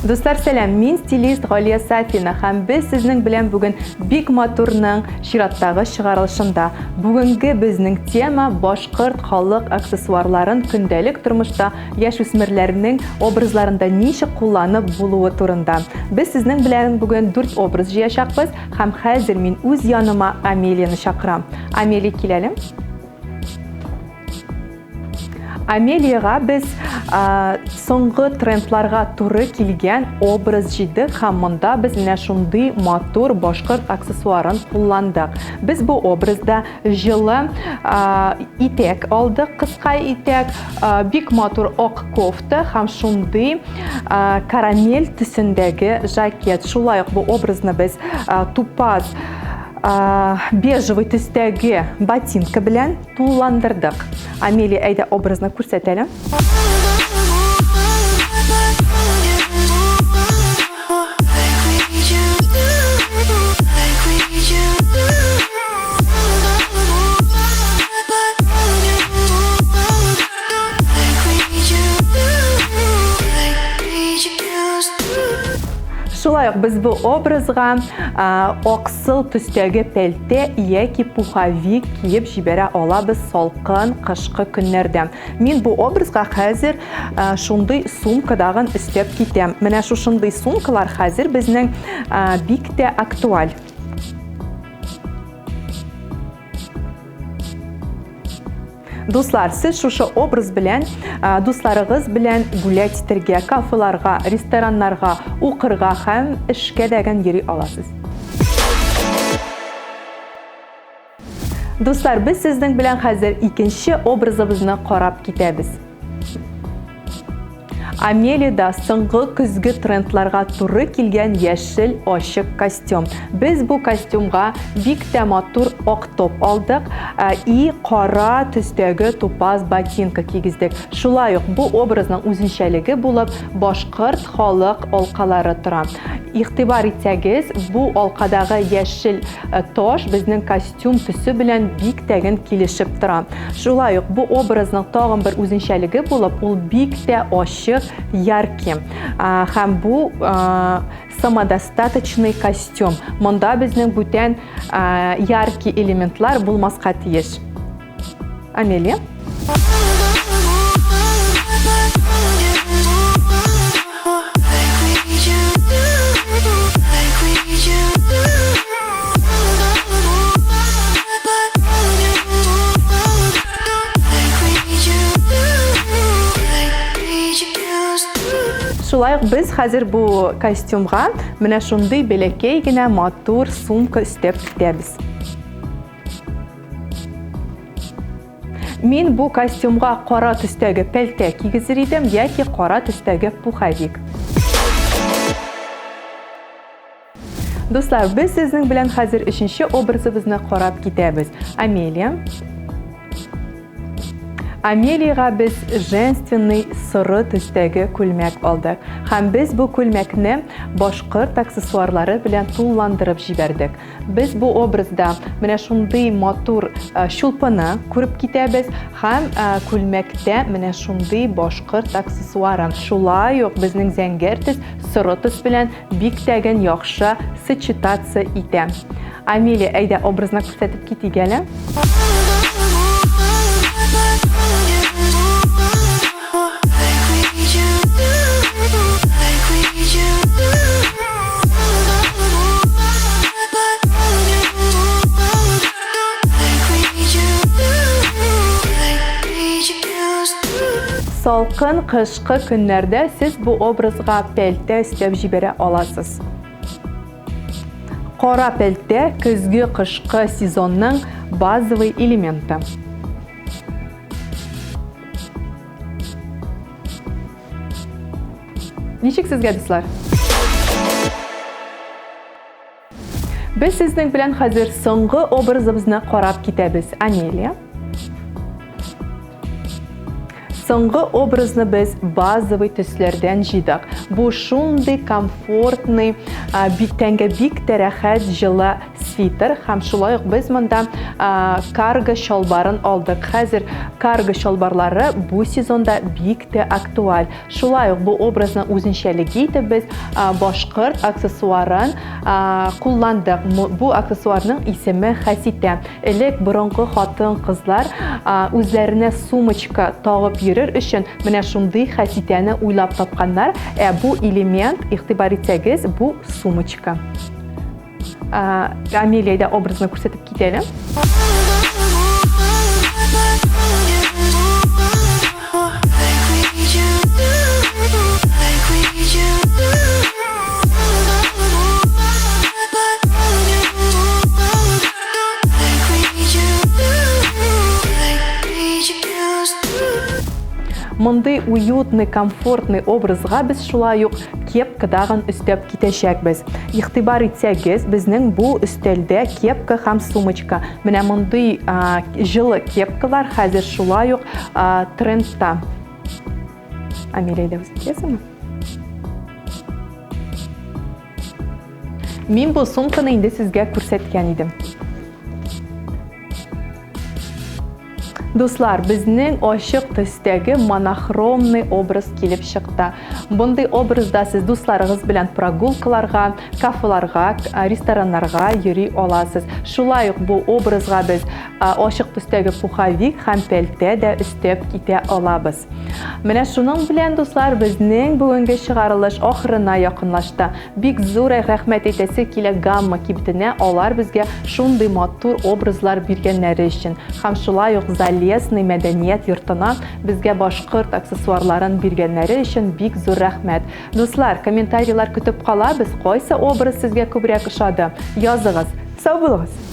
Дуслар, сәлам! Мин стилист Галия Сафина һәм без сезнең белән бүген бик матурның чираттагы чыгарылышында. Бүгенге безнең тема башкорт халык аксессуарларын көндәлек тормышта яшүсмерләрнең образларында ничек кулланып булуы турында. Без сезнең белән бүген дүрт образ җыячакбыз һәм хәзер мин үз яныма Амелияне чакырам. Амелия, кил әле. Амелияга без соңгы трендларга туры килгән образ җыйдык һәм монда без менә шундый матур башкорт аксессуарын кулландык. Без бу образда җылы итәк алдык, кыска итәк, бик матур ак кофта һәм шундый карамель төсендәге жакет. Шулай ук бу образны без тупаз бежевый төстәге ботинка белән тулыландырдык. Амелия, әйдә образны күрсәт әле. Шулай ук без бу образга аксыл төстәге пәлтә яки пуховик киеп җибәрә алабыз салкын кышкы көннәрдә. Мин бу образга хәзер шундый сумка дагын өстәп китәм. Менә шушындый сумкалар хәзер безнең бик тә актуаль. Дуслар, сез шушы образ белән дусларыгыз белән гулять итәргә, кафеларга, рестораннарга, укырга һәм эшкә дәген йөри аласыз. Дуслар, без сезнең белән хәзер икенче образыбызны карап китәбез. Амелида соңгы көзге трендларга туры килгән яшел ачык костюм. Без бу костюмга бик тә матур ак топ алдык и кара төстәге тупас ботинка кигездек. Шулай ук бу образның үзенчәлеге булып башкорт халык алкалары тора. Игътибар итсәгез, бу алкадагы яшел таш безнең костюм төсе белән бик тәген килешеп тора. Шулай ук бу образның тагын бер үзенчәлеге булып, ул бик тә ачык, яркий. Һәм бу самодостаточный костюм. Монда безнең бүтән яркий элементлар булмаска тиеш. Амелия. Шулай ук без хәзер бу костюмга менә шундый бәләкәй генә матур сумка өстәп китәбез. Мин бу костюмга кара төстәге пәлтә кигезер идем яки кара төстәге пуховик. Дуслар, без сезнең белән хәзер өченче образыбызны карап китәбез. Амелия. Амелиягә без женственный соры төстәге күлмәк алдык. Һәм без бу күлмәкне башкорт аксессуарлары белән тулыландырып җибәрдек. Без бу образда менә шундый матур э, чулпыны күреп китәбез һәм э, күлмәктә менә шундый башкорт аксессуары. Шулай ук безнең зәңгәр төс соры төс белән бик тәген яхшы сочетаться итә. Амелия, әйдә образны күрсәтеп китик әле. Салкын кышкы көннәрдә сез бу образга пәлтә өстәп җибәрә аласыз. Кара пәлтә көзге-кышкы сезонның базовый элементы. Ничек сезгә, дуслар? Без сезнең белән хәзер соңгы образыбызны карап китәбез. Амелия. Соңгы образны без базовый төсләрдән җыйдык. Бу шундый комфортный, бик тәнгә бик тә рәхәт җылы свитер һәм шулай ук без монда карго чалбарын алдык. Хәзер карго чалбарлары бу сезонда бик тә актуаль. Шулай ук бу образның үзенчәлеге итеп без башкорт аксессуарын кулландык. Бу аксессуарның исеме хәситә. Элек борынгы хатын-кызлар үзләренә сумочка тагып йөрер өчен менә шундый хәситәне уйлап тапканнар. Ә бу элемент, игътибар итсәгез, бу сумочка. Амелия да образны күрсәтеп китә әле. Мондый уютный, комфортный образга без шулай ук кепка тагын өстәп китәчәкбез. Игътибар итсәгез, безнең бу өстәлдә кепка һәм сумочка. Менә мондый җылы кепкалар хәзер шулай ук трендта. Амелия, әйдә үзе киясеңме? Мин бу сумканы инде сезгә күрсәткән идем. Дуслар, безнең ачык төстәге монохромный образ килеп чыкты. Мондый образда сез дусларыгыз белән прогулкаларга, кафеларга, рестораннарга йөри аласыз. Шулай ук бу образга без ачык төстәге пуховик һәм пәлтә дә өстәп китә алабыз. Менә шуның белән, дуслар, безнең бүгенге чыгарылыш ахырына якынлашты. Бик зур рәхмәт әйтәсе килә Гамма кибетенә, алар безгә шундый матур образлар биргәннәре өчен. Һәм шулай ук Залесный мәдәният йортына безгә башкорт аксессуарларын биргәннәре өчен бик зур рәхмәт. Дуслар, комментарийлар көтеп калабыз, кайсы образ сезгә күбрәк ошады? Языгыз. Сау булыгыз!